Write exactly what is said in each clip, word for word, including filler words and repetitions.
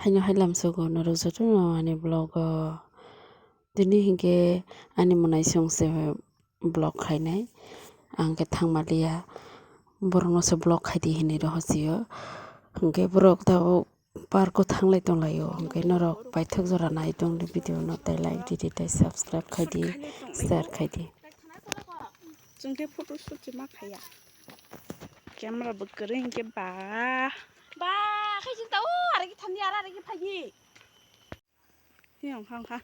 Haino hai lamsogo norok jotono ani vlog o. Tini hinkhe ani mwnaisong se vlog khainai. Ang khe thangmaliya. Borokno se vlog khaidi hinwi rohosio. Hinkhe borok tabuk park o thanglai tonglaio. Hinkhe norok paithak jora nai tongdi video no, tai like didi, tai subscribe khaidi, share khaidi. Chwng khe photo shoot se ma khaiya. Camera bo kwrwi hinkhe ba. Ba, khai chwng ta o, aragi thandi, ara aragi phaidi. Hi ong kha, ong kha.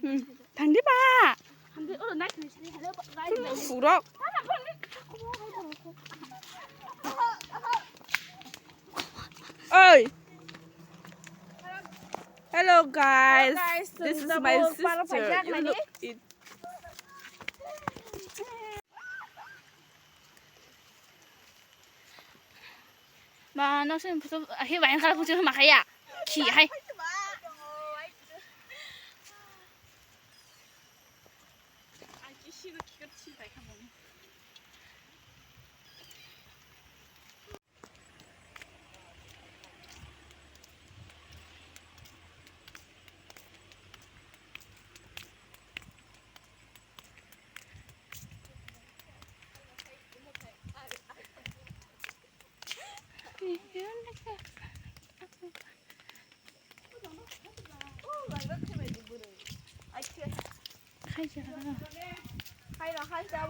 Hmm, thangdi ba. Surok. Oi. Hello guys. Hello guys, this is my sister. You look it. Ma, no se photo, ahi, wayan kala photo ma khaya. Khi hai.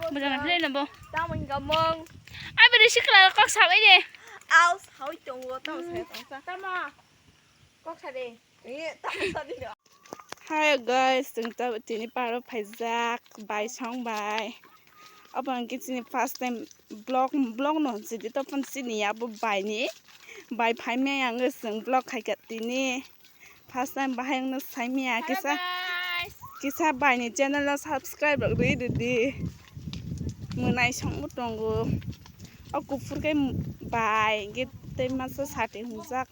Moja na philai na bo. Tamoni gamong. Ai beri sikla kok sabai de. Au sawi tongo, tamo sawi tongsa. Tamo. Kok sa de. Hi guys, chwng ta tini paro phaijak bai song bai. Obo hwnkhe chini first time vlog, vlog no sidi to phone sini abo bai ni. Bai phai maya ang chwng vlog khai kha tini. First time bahai ang no sai maya kisa. Kisa bai ni channel no subscribe rok rwi rwdi. Mwnai song bo tongo. O kuphur khe bai, hwnkhe tei masa sati hwnjak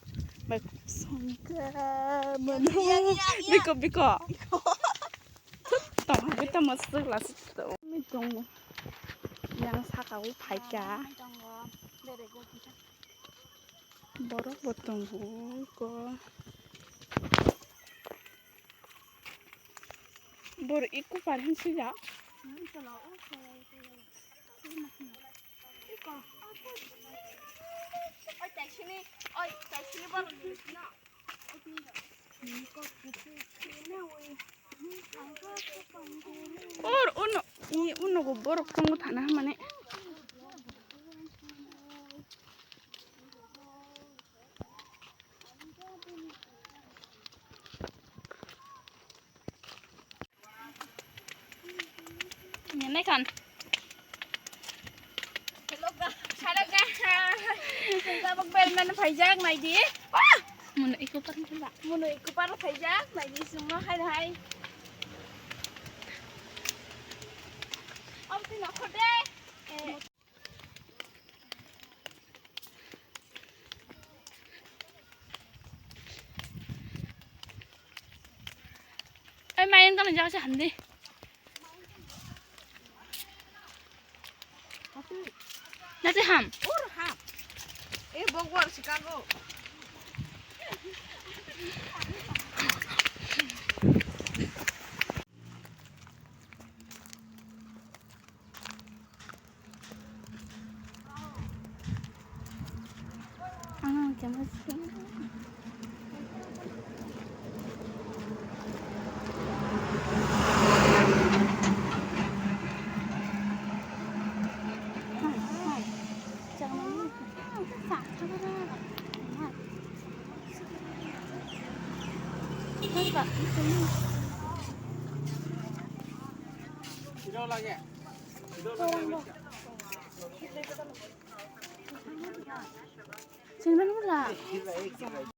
bai, songkha mano. Biko, biko. Tong, bita masuk la sik to. Mi tong. Yang saka o phaika. Borok bo tongo ko. Bor iku par hin sija. Or uno, i uno go borok tongo thana mane. Ngenai kan. Hello ga, hello ga. Tabuk bel mana phaijak naidi. Ah! Munu iko par ba. Munu iko par phaijak naidi sungno hai hai. Om tino khode. Ai, mayang tang jaga se hamdi. Nasi ham. Ur ham. Eh, bogor Chicago. Tengdan wala.